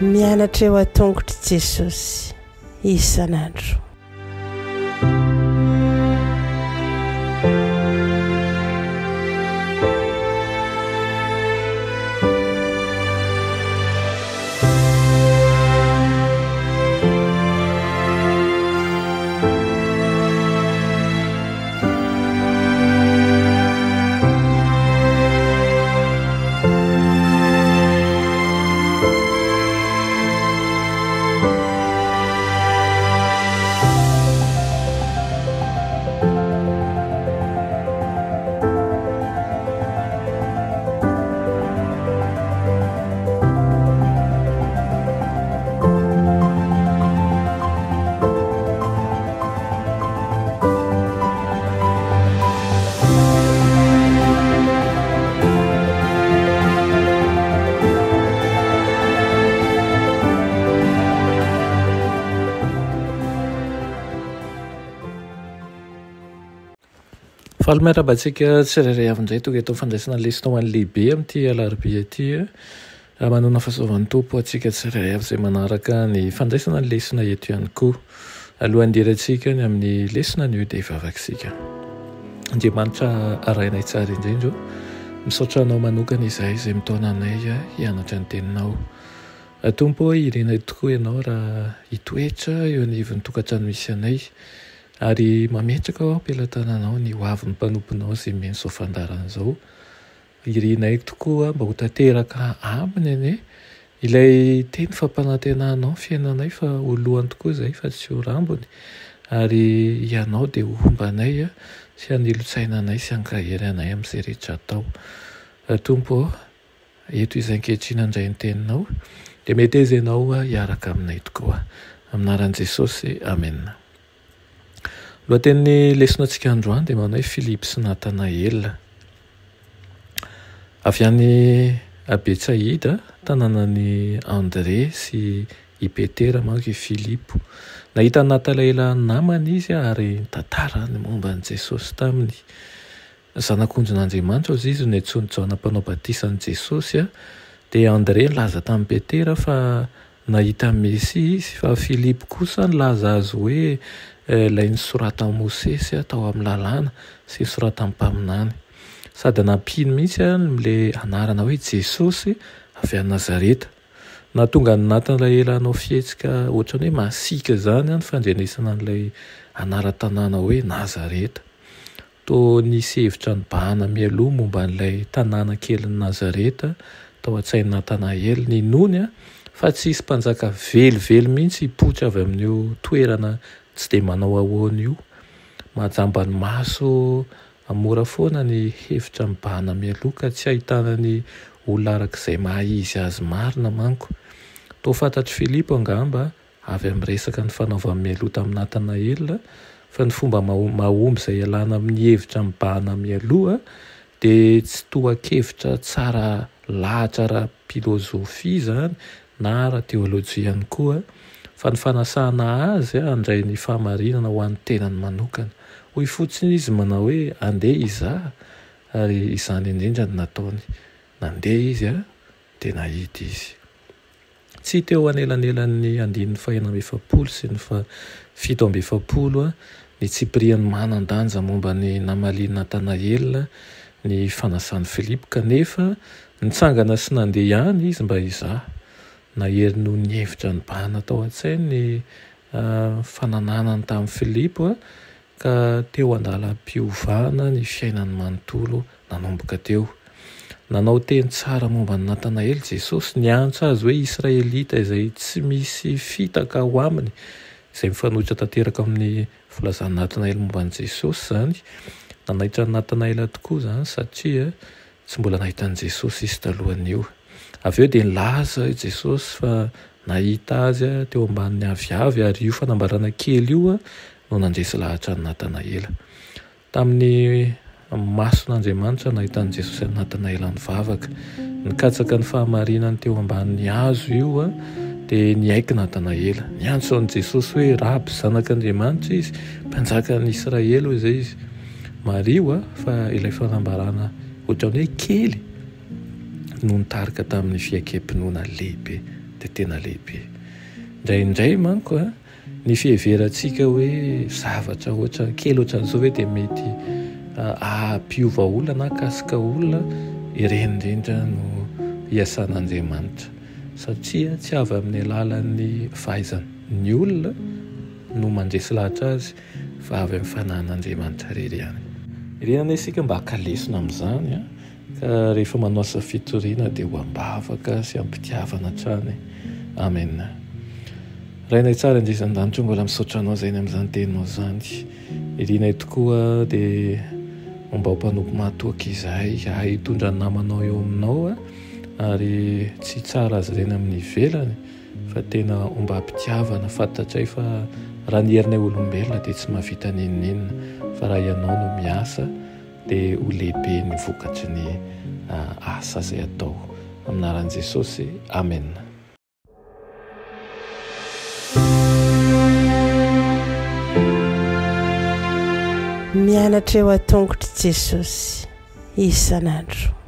Mianatra eo an-tongotr'i Jesosy isan'andro. Faly miarahaba antsika tsirairay avy indray tonga eto amin'ny fandraisana ny lesona ho an'ny lehibe amin'ity alarobia ity. Manana fahasoavan'ny Tompo antsika tsirairay avy izay manaraka ny fandraisana ny lesona eto ihany koa. Alohan'ny hidirantsika ny amin'ny lesona anio dia hivavaka isika. Andriamanitra Rainay tsara indrindra o, misaotra Anao manokana izahay izay mitaona anay hianatra ny Teninao. Tompo o, irinay tokoa Ianao raha hitoetra eo anivon'ny tokantrano misy anay ary mametraka ao am-pelatananao ny hoavin'ny mpanomponao izay mihaino izao fandaharana izao. Irinay tokoa mba ho tanteraka aminy anie ilay teny fampanantenanao ny fiainanay fa ho lohany tokoa izay fa tsy ho rambony ary ianao dia ho homba anay sy hanilo-tsaina anay sy hankahery anay amin'izay rehetra atao. Tompo ô, eto izay ankehitriny handray ny teninao dia meteza ianao hiaraka aminay tokoa. Amin'ny anaran'i Jesosy, amena. Lohatenin'ny lesonantsika androany dia manao hoe Filipo sy Natanaela. Avy any Betsaida, tanànan'i Andrea sy i Petera manko i Filipo. Nahita an'i Natanaela namany izy ary nitantara ny momba an'i Jesosy taminy. Zanak'ondrin'Andriamanitra hozy izy no niantsoan'i Jaona Mpanao Batisa an'i Jesosy. Dia Andrea nilaza tamin'i Petera fa nahita ny Mesia izy, fa Filipo kosa nilaza azy hoe ilay nosoratan'i Mosesy tao amin'ny Lalàna sy nosoratan'ny mpaminany. Sady nampiany mihitsy ilay anarana hoe Jesosy avy any Nazareta. Nahatonga an'i Natanaela hanao fihetsika ohatran'ny hoe masiaka izany ny fandrenesana an'ilay anaran-tanàna hoe Nazareta. Toa nisy hevitra nibahana mialoha momba an'ilay tanàna kelin'i Nazareta tao an-tsain'i Natanaela. Ninoany fa tsy hisy mpanjaka velively mihitsy hipoitra avy amin'io toerana tsy dia manao ahoana io. Mahajamba ny maso mora foana ny hevitra mibahana mialoha ka tsy ahitana ny olona araka izay maha izy azy marina manko. Toa fantatr'i Filipo angamba avy amin'ny resaka nifanaovany mialoha tamin'i Natanaela fa ny fomba mahomby izay ialana amin'ny hevitra mibahana mialoha dia tsy tohan-kevitra tsara lahatra ara-pilozofia izany na ara-teolojia ihany koa fa ny fanasana azy handray ny fahamarinana ho an'ny tenany manokana. Hoy fotsiny izy manao hoe andeha hizaha ary izany indrindra no nataony. Nandeha izy dia nahita izy. Tsy teo anelanelan'ny andininy faha-46 sy ny faha-47 ny tsipiriany manan-danja momba ny namalian'i Natanaela ny fanasan'i Filipo, kanefa nitsangana sy nandeha ihany izy mba hizaha. Nahery noho ny hevitra nibahana tao an-tsainy ny fanananany tamin'i Filipo, ka teo an-dalam-piovana ny fiainany manontolo nanomboka teo. Nanao teny tsara momba an'i Natanaela Jesosy, niantso azy hoe Israelita izay tsy misy fitaka ao aminy, izay mifanohitra tanteraka amin'ny filazan'i Natanaela momba an'i Jesosy izany. Nanaitra an'i Natanaela tokoa izany satria tsy mbola nahita an'i Jesosy izy talohan'io. Avy eo dia nilaza i Jesosy fa nahita azy teo ambanin'ny aviavy ary io fanambarana kely io no nandresy lahatra an'i Natanaela. Tamin'ny mason'Andriamanitra nahitan'i Jesosy an'i Natanaela nivavaka. Nikatsaka ny fahamarinany teo ambanin'ny hazo io, dia niaiky Natanaela. Niantso an'i Jesosy hoe Raby, Zanak'Andriamanitra izy, Mpanjakan'ny Israely, hoy izay izy. Mariho fa ilay fanambarana ohatran'ny hoe kely no nitarika tamin'ny fiaikem-pinoana lehibe dia tena lehibe. Indraindray manko ny fiheverantsika hoe zavatra ohatra kely ohatran'izao ve dia mety hampiova olona na hahakasika olona, ireny indrindra no iasan'Andriamanitra satria tsy avy amin'ny alalan'ny fahaizan'ny olona no mandresy lahatra azy fa avy amin'ny fanahin'Andriamanitra irery ihany. Ireny anie isika mba haka lesona amin'izany an! Ka rehefa manao asa fitoriana dia ho am-bavaka sy am-pitiavana hatrany. Amen. Rainay tsara indrindra an-danitra mbola misaotra anao izay ny amin'izany teninao izany. Irinay tokoa dia mba ho mpanompo mahatoky izahay, hahay hitondra ny namanao eo aminao ary tsy hitsara azy ireny amin'ny ivelany fa tena ombam-pitiavana. Fantatray fa raha ny herinay olombelona dia tsy mahavita n'inon'inona fa raha ianao no miasa dia ho lehibe ny vokatry ny asa izay atao. Amin'ny anaran'i Jesosy, Amena. Mianatra eo an-tongotr'i Jesosy isan'andro.